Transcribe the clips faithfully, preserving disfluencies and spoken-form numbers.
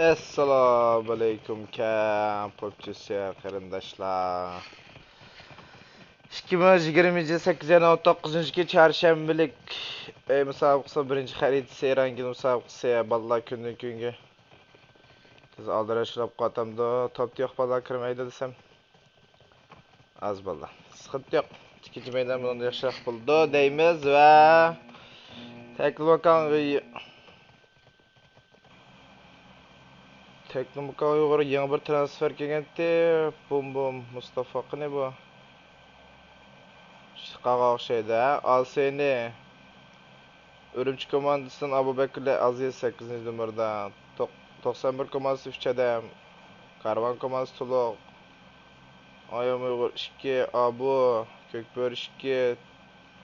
ئەسسالامۇئەلەيكۇم، كەڭ پوپچىسى قېرىنداشلار. ئىككى مىڭ يىگىرمە يىل سەككىزىنچى ئاينىڭ ئون توققۇزىنچى كۈنى چارشەنبىلىك ئۆي مۇسابىقىسى بىرىنچى خەرىتىسى، رەڭگىن مۇسابىقىسى، بالىلار كۈندىن كۈنگە تېز ئالدىراشلاپ قاتامدۇ. توپتا يوق بالىلار كىرمەيدۇ دېسەم، ئاز بالىلار. سىخىنتى يوق. ئىككىنچى مەيدان بۇنىڭدىن ياخشىراق بولىدۇ دەيمىز ۋە تەكلىماكان تەكلىماكان ئۇيغۇر يېڭى بىر ترانسفېر كەلگەنتى. بۇم بۇم مۇستافا قېنى بۇ؟ شىقاغا ئوخشايدۇ ھە؟ ئاسىنى. ئۈرۈمچى كوماندىسىدىن ئابۇبەكرى ئازىز سەككىزىنچى نومۇردا. توق-، توقسان بىر كوماندىسى ئۈچ ئادەم. كارۋان كوماندىسى تولۇق. ئايام ئۇيغۇر ئىككى، ئابۇ، كۆكبۆرە ئىككى،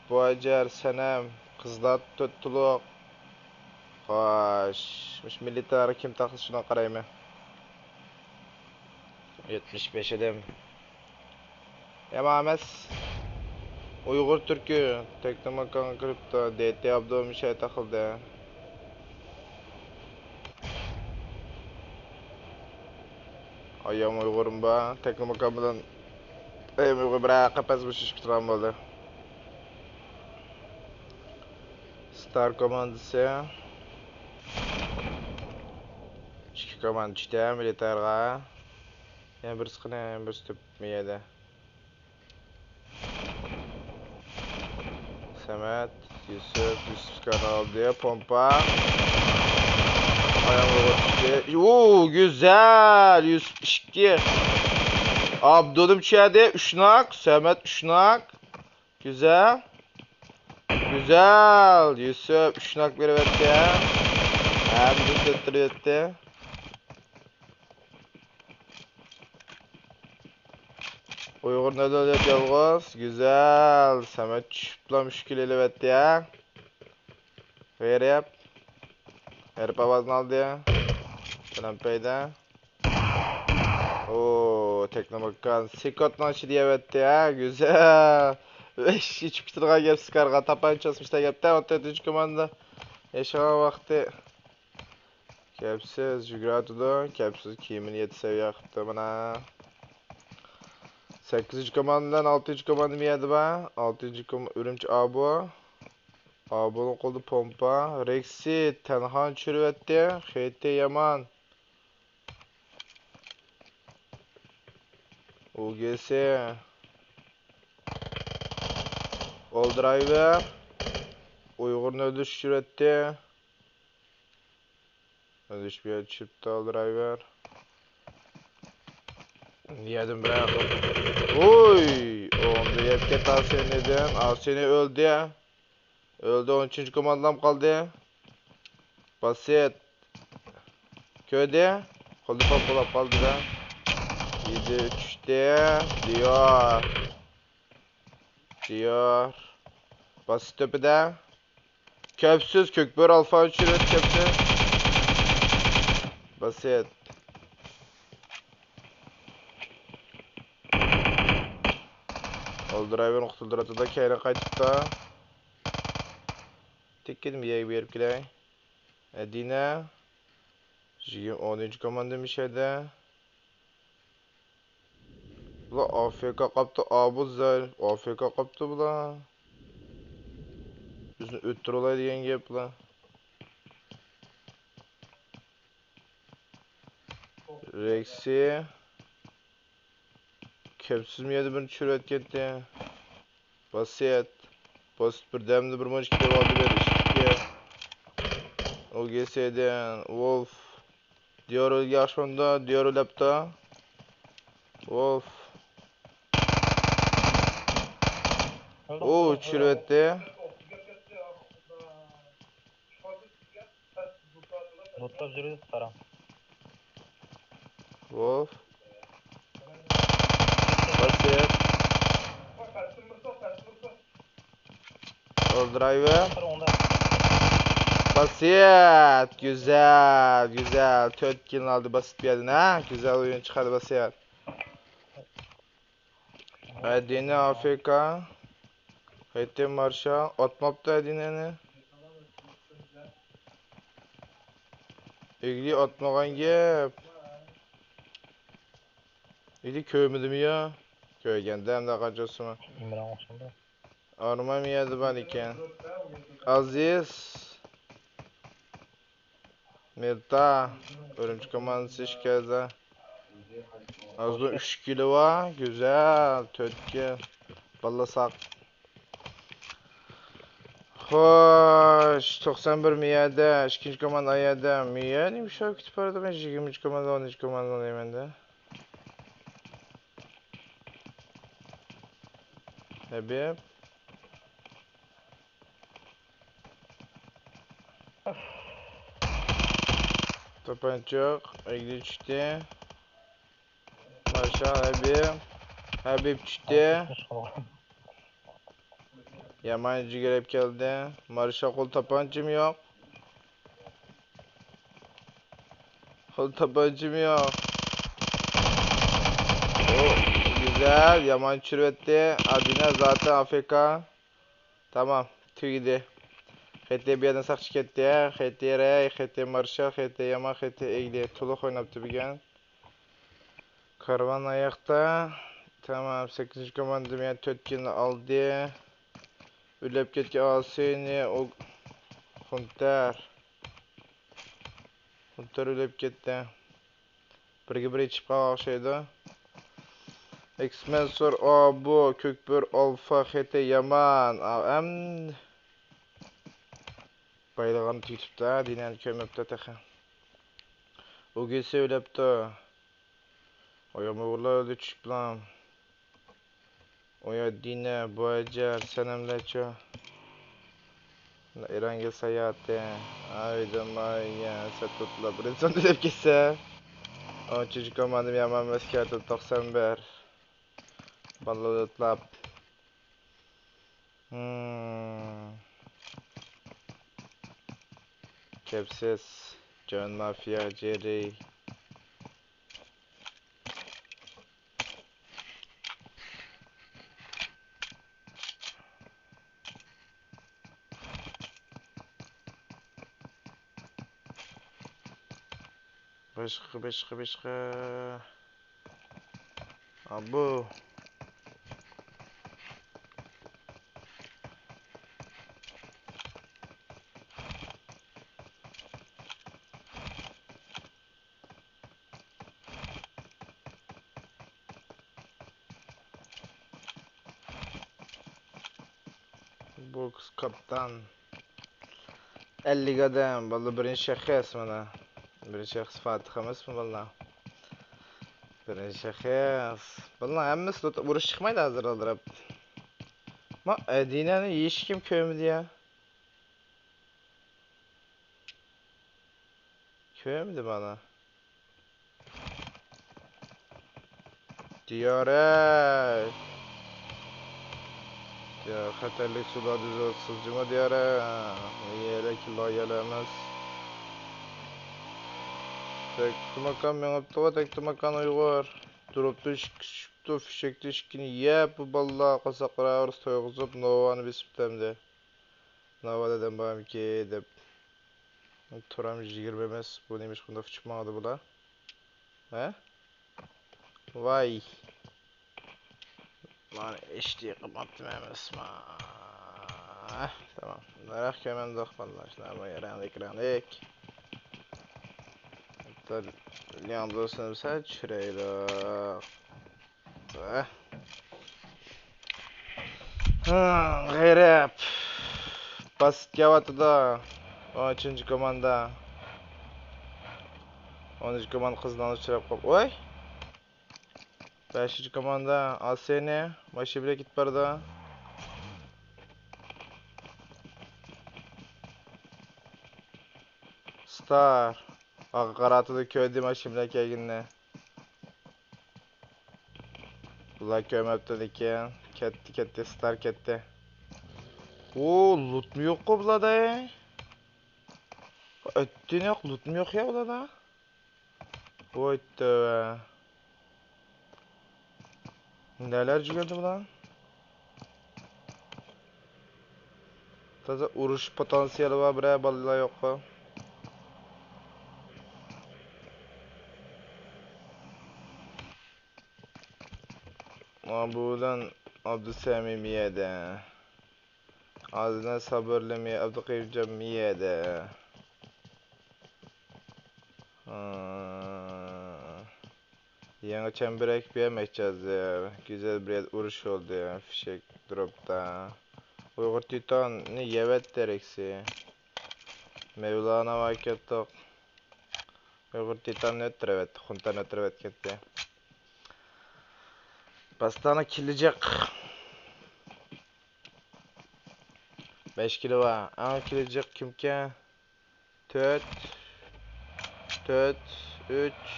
بۇ ئەجەر، سەنەم، قىزلار تۆت تولۇق. خوش، مۇشۇ مىللىتلارغا كىم تاقىسا شۇنىڭغا قارايمەن. يەتمىش بەش ئادەم. يامان ئەمەس. ئۇيغۇر تۈركى تەكلىماكانغا كىرىپتۇ. دېتى ئابدۇمۇ شەي تاقىلدى. ئايام ئۇيغۇرۇم بار. تەكلىماكان بىلەن ئايام ئۇيغۇر بىرەر قەپەس بوشىشىپ تۇرغان بولدى. ستار كوماندىسى. ئىككى كوماندا چۈشتى مىلىتارغا. يەنە بىرسى قېنى، يەنە بىرسى تۆپمۇ يەردە. سەمەت، يۈسۈپ، يۈسۈپ كانالدى، پومپا. ئاياغ ئۇرغا چۈشتى. ئۇ، گۈزەل! يۈسۈپ ئىككى. ئابدۇلۇم چۈشەدى، ئۈچ ناك، سەمەت ئۈچ ناك. گۈزەل. گۈزەل! يۈسۈپ ئۈچ ناك بېرىۋەتتى. ھەممىسى تۆتتۈرۈۋەتتى. ئۇيغۇر نەدىلەپ يالغۇز. گۈزەل! سەمەت چۈشۈپلا مۈشكۈل ئېلىۋەتتى ھە. غېرىب. غېرىب ئاۋازىنى ئالدى. بىلەن پەيدە. ئو، تەكلىماكان سېكوتنىڭ ئىچىدە يەۋەتتى ھە. گۈزەل! ئىش ئىچىپ كېتىدىغان گەپ سىكارغا. تاپان چاسمىشتا گەپتە. ئون تۆتىنچى كوماندا. ياشىغان ۋاقتى. كەپسىز يۈگۈرۈۋاتىدۇ. كەپسىز كىيىمىنى يەتتە سەۋىيە قىپتۇ مانا. سەككىزىنچى كوماندا بىلەن ئالتىنچى كوماندا مۇ يەردە بار. ئالتىنچى كوم-، ئۈرۈمچى ئابۇ. ئابۇنىڭ قولىدا پومپا. رېكسى تەنھانى چۈشۈرۈۋەتتى. خېتى يامان. ئۇ گې سې. ئول درايۋېر. ئۇيغۇرنى ئۆلتۈرۈشكە چۈشۈرۈۋەتتى. ئاداش بۇ يەردە چۈشۈپتۇ، ئالدىرايۋەر. نىيەدىن بىرەر. ۋوي! ئوڭدا يەپ كەت ئاسىنىدىن. ئاسىنى ئۆلدى. ئۆلدى، ئون ئۈچىنچى كوماندىلام قالدى. باسىت. كۆردى. قولدا پاپ بولاپ قالدى دە. يېدى، چۈشتى. دىيار. دىيار. باسىت تۆپىدە. كەپسىز، كۆكبۆرە ئالفا ئۈچۈرۈپ كەپسىز. باسىت. ئالدىرايۋېرىڭ قۇتۇلدۇراتىدا، كەينى قايتىپتا. تىككىدىم يەگە بېرىپ كېلەي. ئەدىنە. يىگىرمە، ئونىنچى كوماندا مىشەدە. بۇلار ئافېكا قاپتۇ، ئابۇزەر. ئافېكا قاپتۇ بۇلار. بىزنى ئۆتتۈرۈۋالاي دېگەن گەپ بۇلار. رېكسى. كەپسىزمۇ يەنە بىرنى چۈشۈرۈۋەتكەنتى. باسىيەت. باسىت بىردەمدە بىر مۇنچە كېلىۋالدى بېرىشكە. ئوگېسىدىن. ۋولف. دىيورۇلگە ئاشۇندى، دىيورۇل دەپتۇ. ۋولف. ئۇ چۈشۈرۈۋەتتى. لوتلاپ يۈرىدۇ، قاراڭ. ۋولف. باسىت. ئول درايۋېر. باسىت. گۈزەل، گۈزەل. تۆت كىلنى ئالدى باسىت بۇ يەردىن، ھە؟ گۈزەل ئويۇن چىقاردى باسىت. ئەدىنە ئافېكا. خېتى مارشال. ئاتماپتۇ ئەدىنەنى. ئىگلى ئاتمىغان گەپ. ئىگلى كۆرمىدىم يا. كۆرگەندە ئەمدى قانچە ئوسما. ئىمران ئوخشىمىدى. ئارمان يەردە بار ئىكەن. ئازىز. مىرتا. ئۈرۈمچى كوماندىسى ئىكەنسە. ئازدىن ئۈچ كىلو بار. گۈزەل. تۆت كىل. باللا ساق. خوش، توقسان بىر مىيەدە، ئىككىنچى كوماندا ئايەدە. مىيە نېمە ئىشلەپ كېتىپ بارىدۇ؟ مەن يىگىرمىنچى كوماندا، ئونىنچى كوماندا ئوينايمەن-دە. ھەبىب. توپانچۇق، ئۆيگە چۈشتى. مارشال ھەبىب. ھەبىب چۈشتى. يامان جىگرەپ كەلدى. مارشال قول تاپانچىم يوق. قول تاپانچىم يوق. ئۇ، گۈزەل، يامان چۈشۈرۈۋەتتى. ئادىنە زاتەن ئافېكا. تامام، تۈگىدى. خېتى بۇ يەردىن ساقچى كەتتى. خېتى رەي، خېتى مارشال، خېتى يامان، خېتى ئەگدى. تولۇق ئويناپتۇ بۈگۈن. كارۋان ئاياقتا. تامام، سەككىزىنچى كوماندىمۇ يەنە تۆت كىلنى ئالدى. ئۆلۈپ كەتكەن ئاسىنى، ئۇ خۇنتەر. خۇنتەر ئۆلۈپ كەتتى. بىرگە بىر يېتىشىپ قالغان ئوخشايدۇ. ئېكس مەنسۇر، ئابۇ، كۆكبۆر، ئالفا، خېتى يامان. ئا، ئەم. بايلىغان تۈگىتىپتۇ، ھە، دىنەنى كۆرمەپتۇ تېخى. ئۇگىسى ئۆلۈپتۇ. ئايام ئوغۇللار ئۆلدى چۈشۈپ بىلەن. ئۇ يا دىنە، بۇ ئەجەر، سەنەملەرچۇ؟ ئىرانگە ساياھىتى. ئايدىم ئاي، يا، سەتۇتلا بىر ئىنسان ئۆلۈپ كەتسە. ئون ئۈچىنچى كوماندىم يامان ئەسكەرتىپ توقسان بىر. باللا لوتلاپ. Hmm. كەپسىز. جان مافىيا، جېرى. باشقا، باشقا، باشقا. ئابۇ. بوكس كاپتان. ئەللىك ئادەم. باللا بىرىنچى شەخس مانا. بىرىنچى شەخس فاتىھ ئەمەسمۇ باللا؟ بىرىنچى شەخس. باللا ھەممىسى ئۇرۇش چىقمايدۇ ھازىر ئالدىراپ. ما، ئەدىنەنى ھېچكىم كۆرمىدى يا. كۆرمىدى مانا. دىيارە. دىيار خەتەرلىك سۇلاردا يۈزۈۋاتىسىز جۇمۇ دىيارە. يەرەك لايىھەلەر ئەمەس. تەكتىماكان مېڭىپتىغۇ، تەكتىماكان ئۇيغۇر. دۇرۇپتىن ئىككى چۈشۈپتۇ، فىشەكتىن ئىككىنى يەپ، بۇ بالىلار قاساقلار ئارىسىدا تويغۇزۇپ، نوۋانى بېسىپتۇ ئەمدى. ناۋا دادام بارمىكى دەپ. تۇرام يىگىرمە ئەمەس، بۇ نېمىشقا بۇنداق ئۇچۇپ ماڭىدۇ بۇلار؟ ھە؟ ۋاي. مانا ئىشتى قىماتتىم ئەمەسما. تامام. ناراق كۆمەندۇق بالىلار. شۇنداق بۇ رەڭلىك، رەڭلىك. ھەتتا لياڭدۇسىنى سەل چۈشۈرەيلى. ھە، غېرىب. باس كېلىۋاتىدۇ. ئون ئۈچىنچى كوماندا. ئون ئۈچىنچى كوماندا قىزلارنى ئۇچراپ قاپ-، ۋاي. بەشىنچى كوماندا ئاسىنى ماشىنا بىلەن كېتىپ بارىدۇ. ستار. ئاغا قاراتىدۇ، كۆردى ماشىنا بىلەن كەلگىنىنى. بۇلار كۆرمەپتۇ لېكىن. كەتتى، كەتتى، ستار كەتتى. ئۇ، لوتمۇ يوققۇ بۇلاردا. ئەتتىنى يوق، لوتمۇ يوق يا بۇلاردا. ۋاي تۆۋە. نەلەر جۈگەردى بۇلار؟ تازا ئۇرۇش پوتېنسىيالى بار بىرەر بالىلار يوققۇ؟ ئا، بۇ بىلەن ئابدۇسەمىم يەردە. ئازىنە سابىرلىمى ئابدۇقېيۇمجان يەردە. ھا. يېڭى چەمبىرەك بەرمەكچى ھازىر. گۈزەل بىر يەردە ئۇرۇش بولدى. فىشەك دروپتا. ئۇيغۇر تىتاننى يەۋەتتى رېكسى. مەۋلانا ۋاكىتلىق. ئۇيغۇر تىتاننى ئۆتتۈرۈۋەتتى. خۇنتەرنى ئۆتتۈرۈۋەتكەتتى. باستانا كېلىجەك. بەش كىلو بار. ئەڭ كېلىجەك كىمكەن؟ تۆت، تۆت، ئۈچ،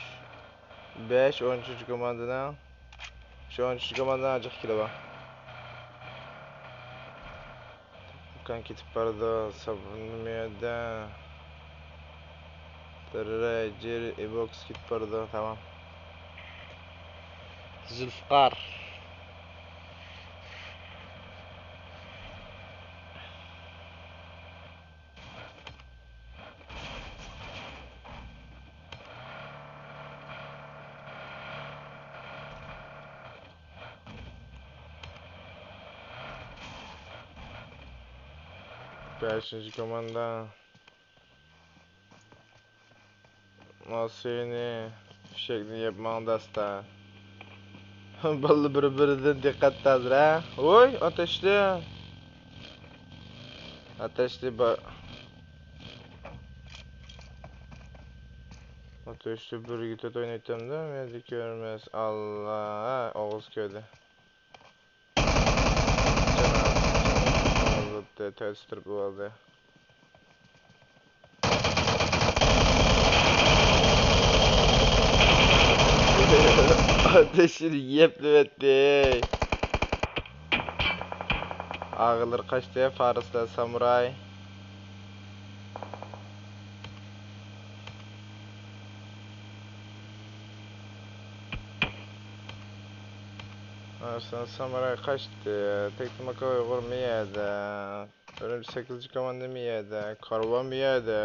بەش، ئون ئۈچىنچى كوماندىنىڭ. شۇ ئون ئۈچىنچى كوماندىنىڭ جىق كىلى بار. ئۇكام كېتىپ بارىدۇ، سابۇن نېمە يەردە؟ دىررە، جېرى، ئىبوكس كېتىپ بارىدۇ، تامام. زۇلفىقار. بەشىنچى كوماندا. ماشىنى، فىشەكنى يەپ ماڭدى ئاستا. بالىلار بىر-بىرىدىن دىققەت ھازىر، ھە؟ ۋوي، ئاتەشتى. ئاتەشتى با-، ئاتەشتى بىرگە تۆت ئوينايتتىم-دە، مېنى كۆرمەس. ئاللا، ھە، ئوغۇز كۆردى. تەستۈرۈپ ئالدى. ئاتەشنى يەپ نېمەتتى. ئاغىلار قاچتى، فارسلار سامۇراي. ئارسلان سامۇراي قاچتى. تەكتىماكا ئۇيغۇر مىيەدە. ئۈرۈمچى سەككىزىنچى كوماندا مىيەدە. كارۋان مىيەدە.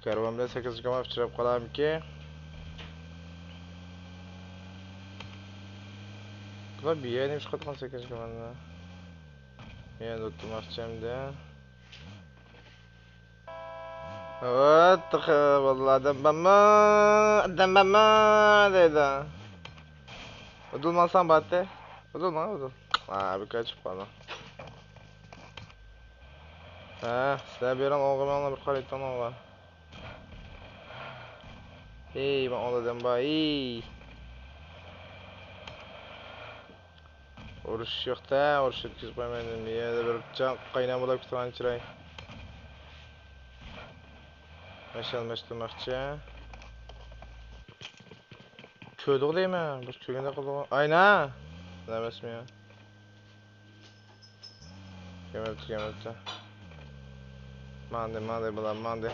كارۋان بىلەن سەككىزىنچى كوماندا ئۇچراپ قالامىكى؟ بۇلار بىيەدە نېمە ئىش قىلىۋاتقان سەككىزىنچى كوماندا؟ مىيەدە ئوتتۇرماقچى ئەمدى. ۋات، تېخى، باللا، ئادەم بارمۇ؟ ئادەم بارمۇ؟ دەيدۇ. ئۇدۇل ماڭساڭ بارتى. ئۇدۇل ماڭ، ئۇدۇل. ئا، بىكار چىقىپ قالدىڭ. ھە، سىلەر بېرىڭ، ئوڭغا ماڭا بىر قارايتتىڭ ئوڭغا. ھېي، ماڭا ئادەم بار، ھېي. ئۇرۇش يوق-تە، ئۇرۇش ئۆتكۈزۈپ قويمايمەن. يەنە بىر جان قاينام بولاپ كېتىدىغان چىراي. مەشئەل مەشتۇرماقچى. كۆردۇق دەيمەن، بىر كۆرگەندەك قىلدىغۇ. ئاينا! ئەمەسمۇ يا؟ كۆمۈپتۇ، كۆمۈپتۇ. ماندى، ماندى، بۇلار ماندى.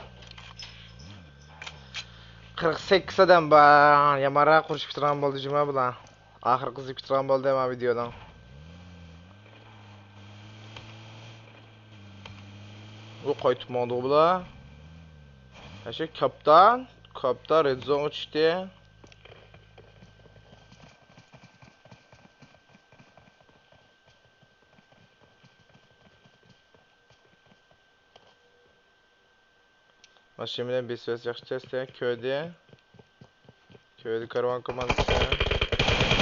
قىرىق سەككىز ئادەم بار. يامانراق قۇرۇشۇپ تۇرغان بولدى جۇما بۇلار. ئاخىرقى قىزىپ كېتىدىغان بولدى مانا ۋىدېئونىڭ. ئۇ قايتىپ ماڭدىغۇ بۇلار. ئاشۇ كاپتان، كاپتان رېد زونغا چۈشتى. ماشىنا بىلەن بېسىۋەتسە ياخشى تەستە. كۆردى. كۆردى كارۋان كوماندىسى.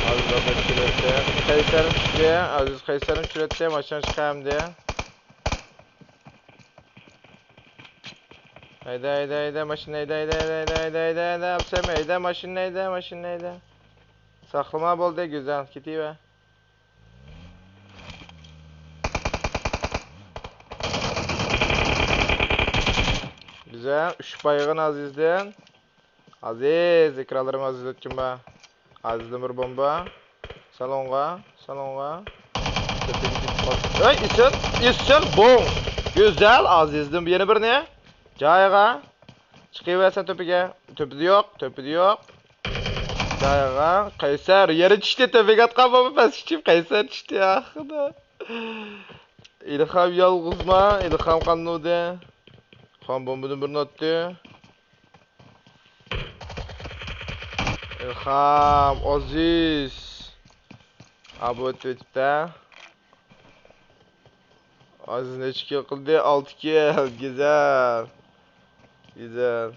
ئازىز ئابلەت كېلىۋەتتى. قەيسەر چۈشتى. ئازىز قەيسەرنى چۈشۈرەتتى. ماشىنا چىقامدى. ھەيدە، ھەيدە، ھەيدە، ماشىنا ھەيدە، ھەيدە، ھەيدە، ھەيدە، ھەيدە، ھەيدە، ھەيدە، ئابسەم، ھەيدە، ماشىنا ھەيدە، ماشىنا ھەيدە. ساقلىما بولدى، گۈزەل، كېتىۋەر. گۈزەل، ئۈچ بايغىن ئازىزدىن. ئازىز، ئېكرانلىرىم ئازىز ئۆتكۈن بار. ئازىزدىن بىر بومبا. سالونغا، سالونغا. ئەي، ئىسىل، ئىسىل، بوڭ. گۈزەل، ئازىزدىن يەنە بىرنى. جايىغا. چىقىۋەرسەن تۆپىگە. تۆپىدە يوق، تۆپىدە يوق. جايىغا. قەيسەر، يەنە چۈشتى، تۆپىگە ئاتقان بومبا پەسكە چۈشۈپ، قەيسەر چۈشتى، ئاخىرىدا. ئىلھام يالغۇزما، ئىلھام قانۇدى. خان بومبىدىن بىرنى ئاتتى. ئىلھام، ئازىز. ئابۇ ئۆتۈپ ئۆتۈپتە. ئازىز نەچچە كىل قىلدى؟ ئالتە كىل. گۈزەل. گۈزەل.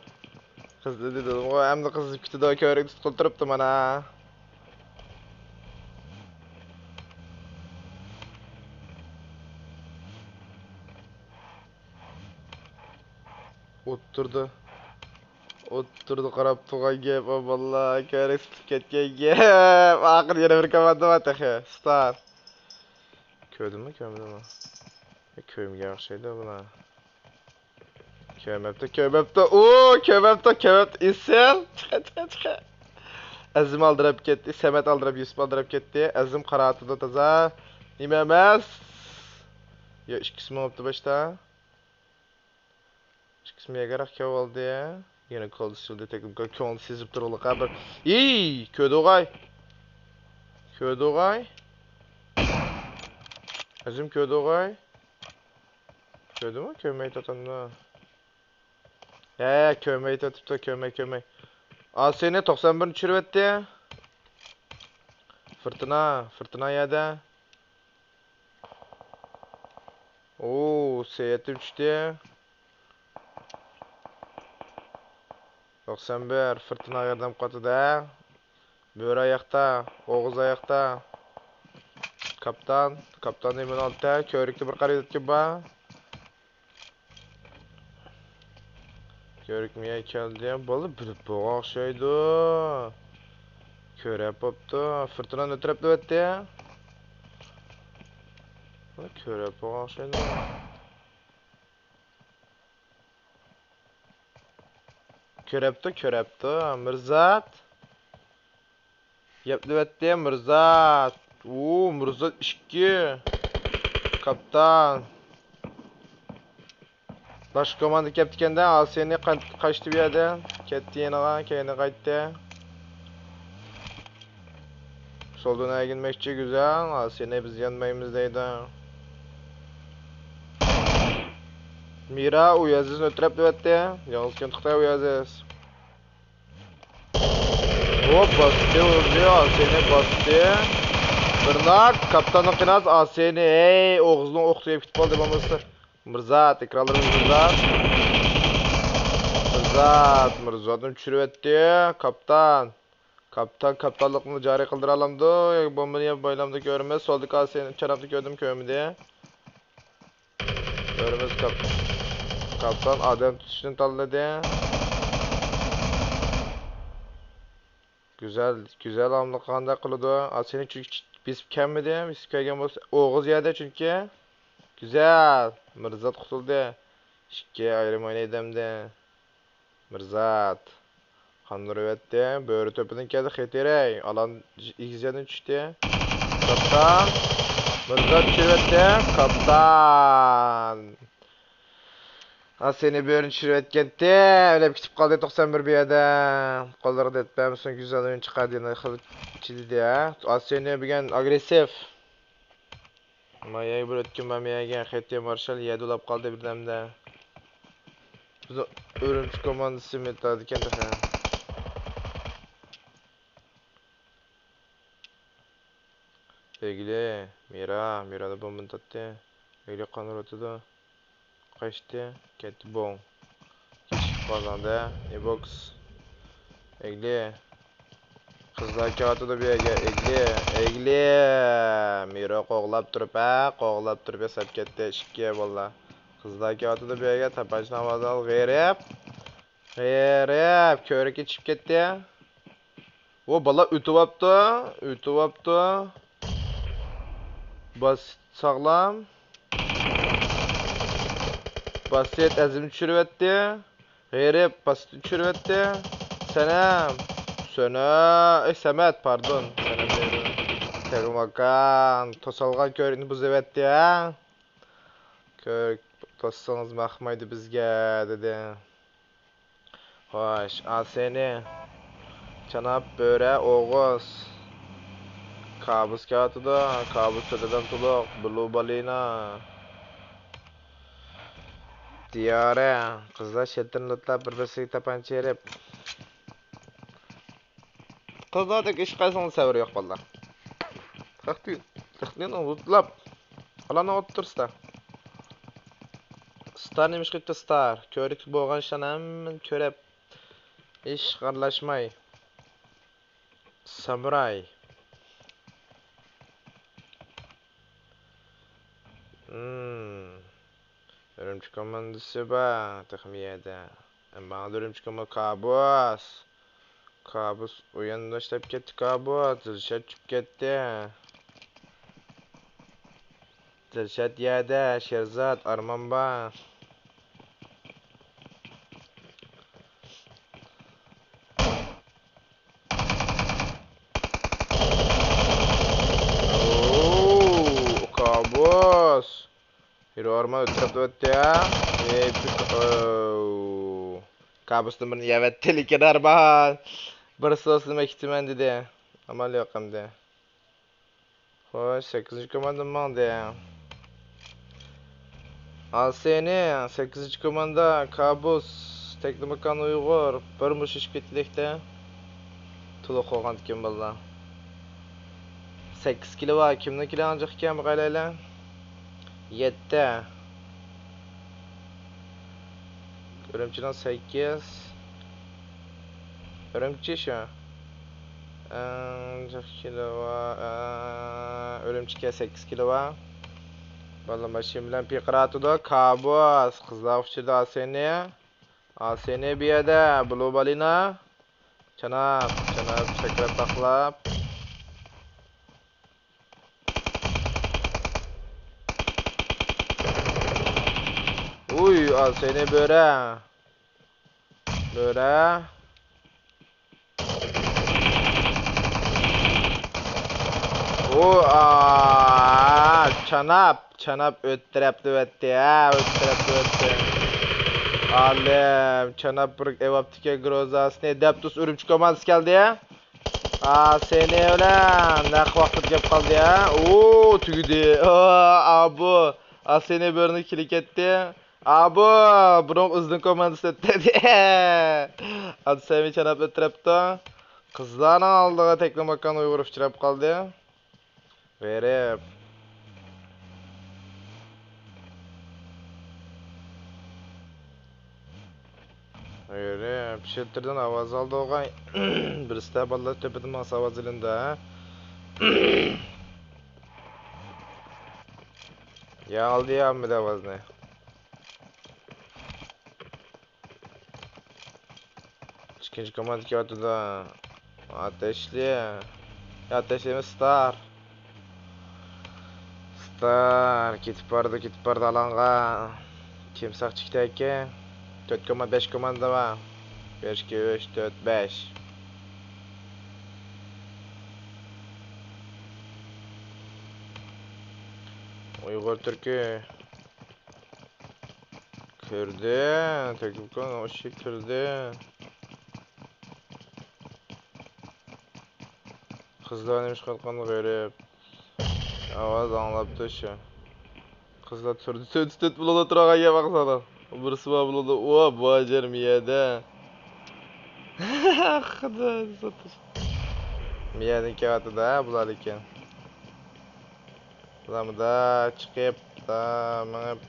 قىزلىدى دېدىمغۇ، ئەمدى قىزىپ كېتىدۇ، كۆۋرۈك تۇتقىلى تۇرۇپتۇ مانا. ئولتۇردى. ئولتۇردى، قاراپ تۇرغان گەپ، ئا باللا، كۆۋرۈك تۇتۇپ كەتكەن گەپ. ئاخىرى يەنە بىر كوماندا بار تېخى. ستار. كۆردۈڭمۇ، كۆرمىدىڭمۇ؟ كۆرمىگەن ئوخشايدۇ بۇلار. كۆرمەپتۇ، كۆرمەپتۇ. ئۇ، كۆرمەپتۇ، كۆرمەپتۇ. ئېسىل. چىقە، چىقە، چىقە. ئەزىم ئالدىراپ كەتتى، سەمەت ئالدىراپ، يۈسۈپ ئالدىراپ كەتتى. ئەزىم قارا ئاتىدا تازا. نېمە ئەمەس؟ يا، ئىككىسى مېڭىپتۇ باشتا. ئىككىسى مېگىراق كېلىۋالدى. يەنە كولدا سىلدى تېكىنكا كۆڭۈل سېزىپ تۇرغۇلۇق ھە بىر. ئىي، كۆدۇغاي. كۆدۇغاي. ئەزىم كۆدۇغاي. كۆردۈڭمۇ؟ كۆرمەي تۇرۇپتۇ. ھە، كۆرمەي تۇرۇپتۇ، كۆرمەي، كۆرمەي. ئاسىينى توقسان بىرنى چۈشۈرۈۋەتتى. فىرتىنا، فىرتىنا يەردە. ئوو، سەييەتتىن چۈشتى. توقسان بىر، فىرتىنا ياردەم قاتىدۇ ھە. بۆرە ئاياقتا، ئوغۇز ئاياقتا. كاپتان، كاپتان نېمىنى ئالدى؟ كۆۋرۈكتە بىر قارا ياتقان بار. كۆرۈكمىگەن كەلدى. بالا بىلىپ بولغان ئوخشايدۇ. كۆرەپ بوپتۇ. فىرتىنا نۆترەپ دەۋەتتى. كۆرەپ بولغان ئوخشايدۇ. كۆرەپتۇ، كۆرەپتۇ. مىرزات. يەپلىۋەتتى، مىرزات. ئۇ، مىرزات ئىككى. كاپتان. باشقا كوماندا كەپتىكەندە، ئاسىينى قا-، قاچتى بۇ يەردە. كەتتى يېنىغا، كەينىگە قايتتى. سولدىن ئەگىنمەكچى گۈزەل، ئاسىينى بىز يانمايمىز دەيدۇ. مىرا ئۇيازىزنى ئۆترەپ دەۋەتتى. يالغۇز كەن توختاي ئۇيازىز. ھوپ، باستى، ئۇزى، ئاسىينى باستى. بىر ناك، كاپتاننىڭ قىناس، ئاسىينى، ھەي، ئوغۇزنىڭ ئوقى تۈگەپ كېتىپ قالدى بولمىسا. مىرزات، ئېكرانلىرىمىز مىرزات. مىرزات، مىرزاتنى چۈشۈرۈۋەتتى. كاپتان. كاپتان، كاپتانلىقنى جارى قىلدۇرالامدۇ؟ ياكى بومبىنى يەپ بايلامدۇ كۆرىمىز. سولدىكى ئاسىينى چاناپنى كۆردۈم، كۆرمىدى. كۆرىمىز كاپ-، كاپتان ئادەم تۇتۇشنى تاللىدى. گۈزەل، گۈزەل ئاملىققا قانداق قىلىدۇ؟ ئاسىينى چۈ-، بېسىپ كەلمىدى. بېسىپ كەلگەن بولسا ئوغۇز يەردە چۈنكى. گۈزەل، مىرزات قۇتۇلدى. ئىككى ئايرىم ئوينايدۇ ئەمدى. مىرزات. قاندۇرۇۋەتتى. بۆرە تۆپىدىن كەلدى. خېتىرەي. ئالان ئېگىز يەردىن چۈشتى. كاپتان. مىرزات چۈشۈرۈۋەتتى. كاپتان. ئاسىينى بۆرىنى چۈشۈرۈۋەتكەنتى. ئۆلۈپ كېتىپ قالدى توقسان بىر بۇ يەردە. قوللىرىغا دەرد بەرمىسۇن، گۈزەل ئويۇن چىقاردى. يەنە خېلى چىدىدى ھە. ئاسىينى بۈگۈن ئاگرېسسىپ. مايەگە بىر ئۆتكۈن بار، مەيەگە خېتى مارشال يەدە ئۇلاپ قالدى بىردەمدە. بىز ئۈرۈمچى كوماندىسى مېتادىكەن تېخى. ئېگلى، مىرا، مىرا دە بومبىنى تارتتى. ئېگلى قاندۇرۇۋاتىدۇ. قاچتى، كەتتى، بوڭ. كېچىكىپ قالغاندا، ئېبوكس. ئېگلى. قىزلار كېلىۋاتىدۇ بۇ يەرگە. ئېگلى، ئېگلى. مىرا قوغلاپ تۇرۇپ، ھە، قوغلاپ تۇرۇپ ياساپ كەتتى. ئىككى باللا. قىزلار كېلىۋاتىدۇ بۇ يەرگە. تاپانچىنى ئاۋازىنى ئال. غېرىب. غېرىب. كۆۋرۈككە چىقىپ كەتتى. ئۇ بالا ئۆتۈۋاپتۇ، ئۆتۈۋاپتۇ. باس ساغلام. باسىت ئەزىمنى چۈشۈرۈۋەتتى. غېرىب باسىتنى چۈشۈرۈۋەتتى. سەنەم. سەنە-، ئەي، سەمەت، پاردون. سەنەم دەيدۇ. تېخىماكان توسالغان كۆۋرۈكنى بۇزۇۋەتتى، ھە؟ كۆۋرۈك توسسىڭىز ماقمايدۇ بىزگە، دېدى. خوش، ئاسىينى. چاناپ، بۆرە، ئوغۇز. كابۇس كېلىۋاتىدۇ. كابۇس تۆت ئادەم تولۇق. بلۇ بالىنا. دىيارە. قىزلار شەلتىرىنى لوتلاپ، بىر-بىرسىگە تاپانچا يېرىپ. قىزلاردەك ئىش قايسىڭىز سەۋر يوق، بالىلار. تەختى، تەختىنى لوتلاپ. ئالانى ئوتتۇرىسىدا. ستار نېمە ئىش قىپتۇ، ستار؟ كۆرۈكلۈك بولغان ئىشلارنى ھەممىنى كۆرۈپ، ھېچ ئارىلاشماي. سامۇراي. ھىم. ئۈرۈمچى كوماندىسى بار تېخىمۇ يەردە. ئەمما ئۈرۈمچى كوماندا، كابۇس. كابۇس ئويۇن باشلاپ كەتتى، كابۇس. دىلشات چۈشۈپ كەتتى. دىلشات يەردە، شېرزات، ئارمان بار. ئوو، كابۇس. ھېرو ئارمان ئۆتتۈرۈپتۇ ھە. ئېي، پىك-، ئوو. كابۇستىن بىرنى يەۋەتتى، لېكىن ئارمان. بىرسى بولسا مەن كېتىمەن دېدى. ئامال يوق ئەمدى. خوش، سەككىزىنچى كوماندا ماڭدى. ئاسىنى، سەككىزىنچى كوماندا، كابۇس، تەكلىماكان ئۇيغۇر، بىر مۇشۇ ئىشىپ كېتىدەكتە. تولۇق قوغاندىكىن بالىلار. سەككىز كىلو بار، كىمنىڭ كىلو ئانجىق ئىكەن، باقايلى. يەتتە. ئۈرۈمچىنىڭ سەككىز. ئۈرۈمچى شۇ. ئەڭ جىق كىلو بار، ئە، ئۈرۈمچىگە سەككىز كىلو بار. بالىلار ماشىنا بىلەن پىقىراتىدۇ. كابۇس. قىزلار ئۇچۇردى ئاسىنى. ئاسىنى بۇ يەردە. بلۇ بالىنا. چاناپ، چاناپ، سەكرەپ تاقلاپ. ئۇي، ئاسىنى بۆرە. بۆرە. ئۇ، ئا، چاناپ، چاناپ ئۆتتۈرەپتۇ ئۆتتى، ھە، ئۆتتۈرەپتۇ ئۆتتى. ئالىم، چاناپ بىر ئېۋاپتىكەن گروزاسىنى. دەپ تۇرسا ئۈرۈمچى كوماندىسى كەلدى. ئاسىنى بىلەن نەق ۋاقىت كەپ قالدى، ھە. ئۇ، تۈگىدى. ئا، ئابۇ. ئاسىنى بىرنى كىلى كەتتى. ئابۇ، بۇرۇنقى ئۈزدۈن كوماندىسى ئۆتتى. ئادسەمى چاناپ ئۆتتۈرەپتۇ. قىزلارنىڭ ئالدىغا تەكلىماكان ئۇيغۇر ئۇچراپ قالدى. غېرىب. غېرىب. شىلتىردىن ئاۋاز ئالدى ئوغاي. بىرسىدە بالىلار تۆپىدىن ماڭسا ئاۋاز ئېلىندى، ھە؟ يا ئالدى يا ئالمىدى ئاۋازنى. ئىككىنچى كوماندا كېلىۋاتىدۇ. ئاتەشلى. ئاتەشلى ئەمەس، ستار. ستار. كېتىپ بارىدۇ، كېتىپ بارىدۇ ئالاڭغا. كىم ساقچى ئىكەن؟ تۆت كوماندا، بەش كوماندا بار. بىر، ئىككى، ئۈچ، تۆت، بەش. ئۇيغۇر تۈركى. كىردى. تەكلىپ قىلغان ئۇششاق كىردى. قىزلار نېمە ئىش قىلغان غېرىب. ئاۋاز ئاڭلاپتۇ شۇ. قىزلار تۇردى. تۆت، تۆت بولىدۇ تۇرغان يەر باقسانا. بىرسى بار بولىدۇ. ئۇ بۇ جەر مىيەدە. خۇدا ساتىش. مىيەدىن كېلىۋاتىدۇ ھە بۇلار لېكىن. بۇلار مۇنداق چىقىپ، مۇنداق مېڭىپ.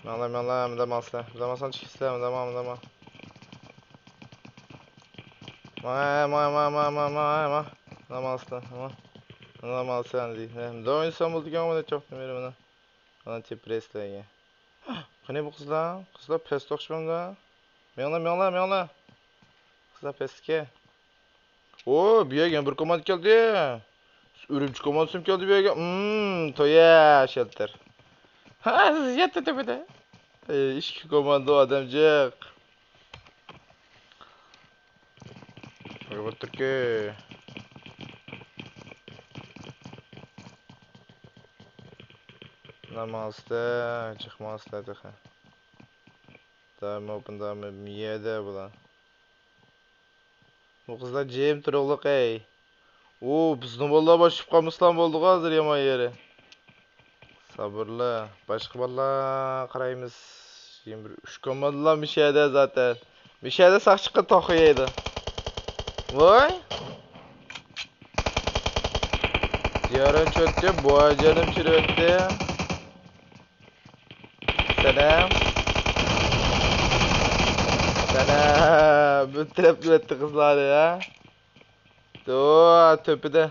ماڭلا، ماڭلا، مۇنداق ماڭسىلەر. مۇنداق ماڭساڭ چىقىسىلەر، مۇنداق ماڭ، مۇنداق ماڭ. ماڭ، ماڭ، ماڭ. مۇنداق ماڭسىلەر، ماڭ. مۇنداق ماڭسىلەر، دېدى. مۇنداق ئوينىسام بولىدىكەن، مانا چوقتىن بېرى مانا. مانا تېپىرەي سىلەرگە. قېنى بۇ قىزلار؟ قىزلار پەستە ئوخشىمامدا؟ مېڭىڭلار، مېڭىڭلار، مېڭىڭلار. قىزلار پەستىكەن. ئو، بۇ يەرگە يەنە بىر كوماندا كەلدى. ئۈرۈمچى كوماندىسىمۇ كەلدى بۇ يەرگە. ئىم، تويە شەلتەر. ھە، يەتتە تۆپىدە. ئىككى كوماندا ئادەم جىق. ئۇيغۇر تۈركى. ناماستە، چىقماستە تېخى. دائىم ئوپېن، دائىم مىيەدە بۇلار. بۇ قىزلار جىم تۇرۇقلۇق ئەي. ئۇ، بىزنىڭ بالىلار باشلاپ قالمىسىلا بولدىغۇ ھازىر يامان يېرى. سابىرلا، باشقا بالىلار قارايمىز. يىگىرمە بىر، ئۈچ كوماندىلا مىشەدە زاتەن. مىشەدە ساقچىققا توخۇ يەيدۇ. ۋاي. دىيارەم چۆتتى، بۇ جېنىم چۈشۈرۈۋەتتى. سەلام. سەلام. بىر تەرەپ قىلىۋەتتى قىزلارنى، ھە؟ تۆ، تۆپىدە.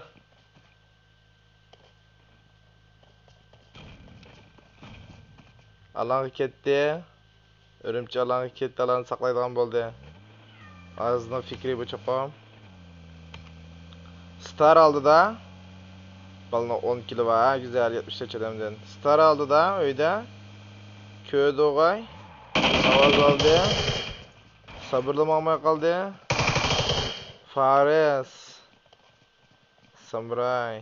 ئالانغا كەتتى. ئۈرۈمچى ئالانغا كەتتى، ئالاننى ساقلايدىغان بولدى. ئازىزنىڭ پىكرى بۇ چوقۇم. ستار ئالدىدا. بالىنىڭ ئون كىلو بار، ھە، گۈزەل، يەتمىش نەچچە ئادەمدىن. ستار ئالدىدا، ئۆيدە. كۆردى ئوغاي. ئاۋاز ئالدى. سابىرلا ماڭماي قالدى. فارس. سامۇراي.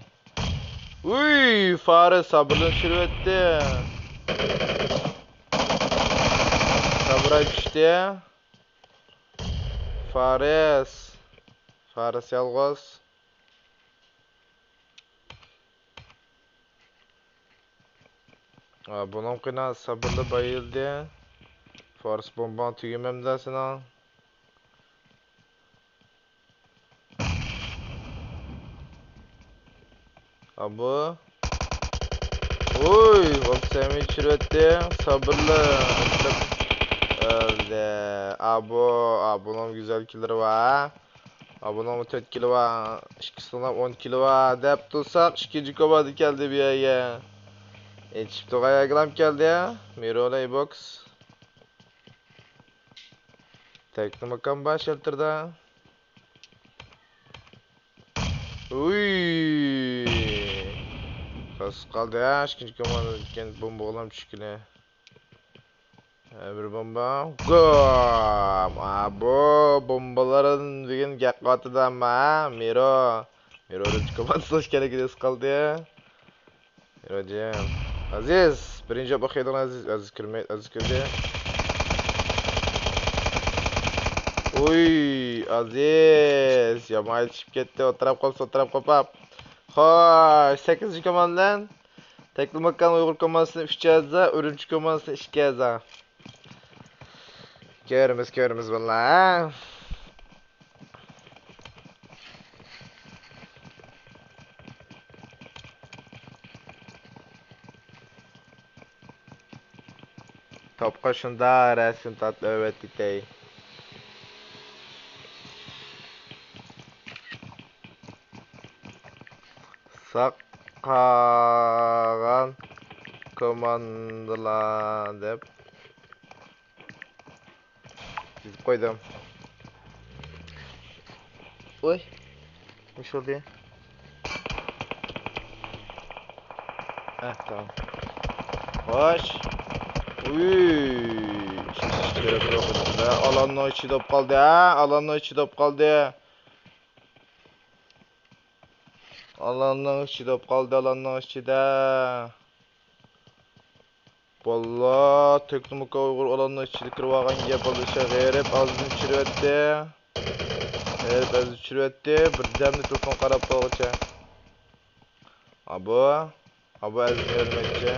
ئۇي، فارس سابىرنى چۈشۈرۈۋەتتى. سامۇراي چۈشتى. فارس. فارس يالغۇز. ئا، بۇنىڭ قىنا سابىرلا بايىلدى. فارس بومباڭ تۈگىمەمدۇ سېنىڭ؟ ئابۇ. ۋوي، ۋاپسەمى چۈشۈرۈۋەتتى. سابىرلا. ئۆلدى. ئابۇ، ئابۇنىڭ گۈزەل كىللىرى بار. ئابۇنىڭ تۆت كىلى بار. ئىككىسىنىڭ ئون كىلى بار. دەپ تۇرساق، ئىككىنچى كوماندا كەلدى بۇ يەرگە. ئېچىپ تۇرغان ياگلام كەلدى. مىرو لەيبوكس. تەكلىماكان بار شەلتىردە. ئۇي. تاس قالدى ھە، ئىككىنچى كوماندىدىكەن بومبا بولام چۈشكىنى. ھە، بىر بومبا. گوم! ئابۇ، بومبىلارنى دېگەن گەپ قاتىدۇ ئەمما، ھە؟ مىرو. مىرو ئۈرۈمچى كوماندىسى ئىكەنلىكىنى ھېس قىلدى. راجىم. ئەزىز، بىرىنچى بولۇپ ئوخشايدىغان ئەزىز. ئەزىز كىرمەي، ئەزىز كىردى. ئۇي، ئەزىز. يامان چۈشۈپ كەتتى. ئولتۇراپ قوپسا، ئولتۇراپ قوپاپ. خوش، سەككىزىنچى كوماندىدىن. تەكلىماكان ئۇيغۇر كوماندىسىدىن ئۈچ ئەزا، ئۈرۈمچى كوماندىسىدىن ئىككى ئەزا. كۆرىمىز، كۆرىمىز باللا. توپقا شۇنداق رەسىم تارتىپ ئەۋەتتى. ساق قالغان كوماندىلار دەپ يېزىپ قويدۇم. ئۇي. نېمە ئىش بولدى؟ ھە، تامام. خوش. ئۇي. ئالاننىڭ ئىچىدە بولۇپ قالدى، ھە؟ ئالاننىڭ ئىچىدە بولۇپ قالدى. ئالاننىڭ ئىچىدە بولۇپ قالدى، ئالاننىڭ ئىچىدە. باللا، تېكنىكا ئۇيغۇر ئالاننىڭ ئىچىدە كىرىۋالغان گەپ بولدى. غېرىب ئازدىن چۈشۈرۈۋەتتى. غېرىب ئازدىن چۈشۈرۈۋەتتى. بىردەمدە تېلېفون قاراپ قالغۇچە. ئابۇ. ئابۇ ئەزىز يۆلىمەكچى.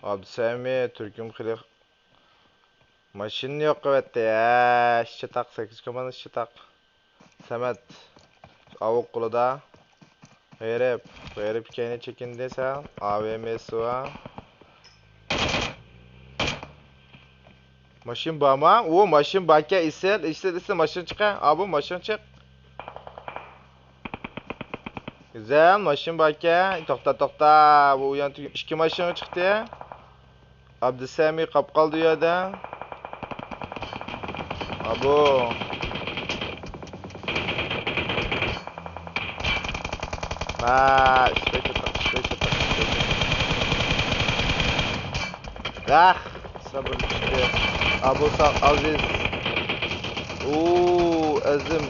ئابدۇسەمى، تۈركۈم خېلى ماشىنىنى يوق قىلىۋەتتى. ھە، ئىشچى تاق، سەككىز كوماندا ئىشچى تاق. سەمەت. ئاۋۇ قولىدا. غېرىب. غېرىب كەينى چېكىندى سەل. ئاۋېمسى بار. ماشىنا بارمۇ؟ ئۇ ماشىنا باركەن، ئېسىل، ئېسىل، ئېسىل، ماشىنا چىقە. ئابۇ ماشىنا چىق. گۈزەل، ماشىنا باركەن. توختا، توختا. بۇ يان تۈگۈن ئىككى ماشىنا چىقتى. ئابدۇسەمى قاپ قالدى ئۇ يەردە. ئابۇ. ھە، ئىشقا چاتاق، ئىشقا چاتاق، ئىشقا چاتاق. ئاھ، سابىر چۈشتى. ئابۇ ساق ئازىز. ئۇ، ئەزىم.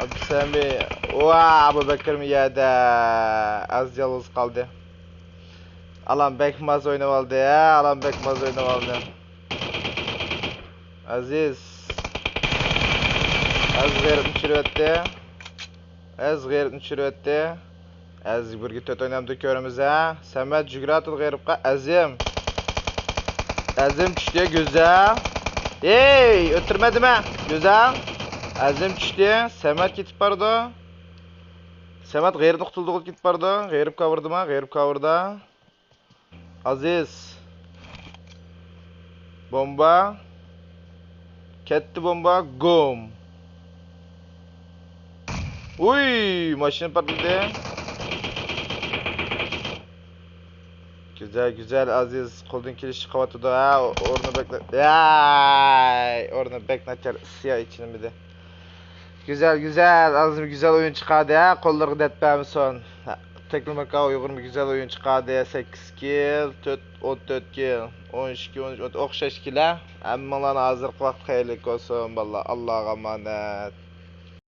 ئابدۇسەمى. ۋا، ئابۇ بەكرىم يەردە. ئەزىز يالغۇز قالدى. ئالان بەك ماس ئوينىۋالدى، ھە، ئالان بەك ماس ئوينىۋالدى. ئەزىز. ئەزىز غېرىبنى چۈشۈرۈۋەتتى. ئەزىز غېرىبنى چۈشۈرۈۋەتتى. ئەزىز بىرگە تۆت ئوينامدۇ كۆرىمىز، ھە. سەمەت جۈگرەتىدۇ غېرىبقا. ئەزىم. ئەزىم چۈشتى، گۈزەل. ھېي، ئۆتتۈرمەيدىمەن. گۈزەل. ئەزىم چۈشتى. سەمەت كېتىپ بارىدۇ. سەمەت غېرىبنى قۇتۇلدۇرغىلى كېتىپ بارىدۇ. غېرىب كاۋىردىما؟ غېرىب كاۋىردا. ئازىز. بومبا. كەتتى بومبا. گۇم. ئۇي، ماشىنا پارتلىدى. گۈزەل، گۈزەل، ئازىز قولدىن كېلىشىچە قىلىۋاتىدۇ. ھە، ئورنى بەك نا-، ھەي، ئورنى بەك ناچار، ئىسسىيا ئىچىنىمىدى. گۈزەل، گۈزەل، ئازىز گۈزەل ئويۇن چىقاردى، ھە، قوللىرىغا دەرد بەرمىسۇن. ھە، تەكلىماكان ئۇيغۇرمۇ گۈزەل ئويۇن چىقاردى، سەككىز كىل، تۆت، ئون تۆت كىل، ئون ئىككى، ئون ئۈچ، ئون تۆت، ئوخشاش كىل، ھە. ھەممىڭلارنىڭ ھازىرقى ۋاقىت خەيرلىك بولسۇن، بالىلار، ئاللاغا ئامانەت.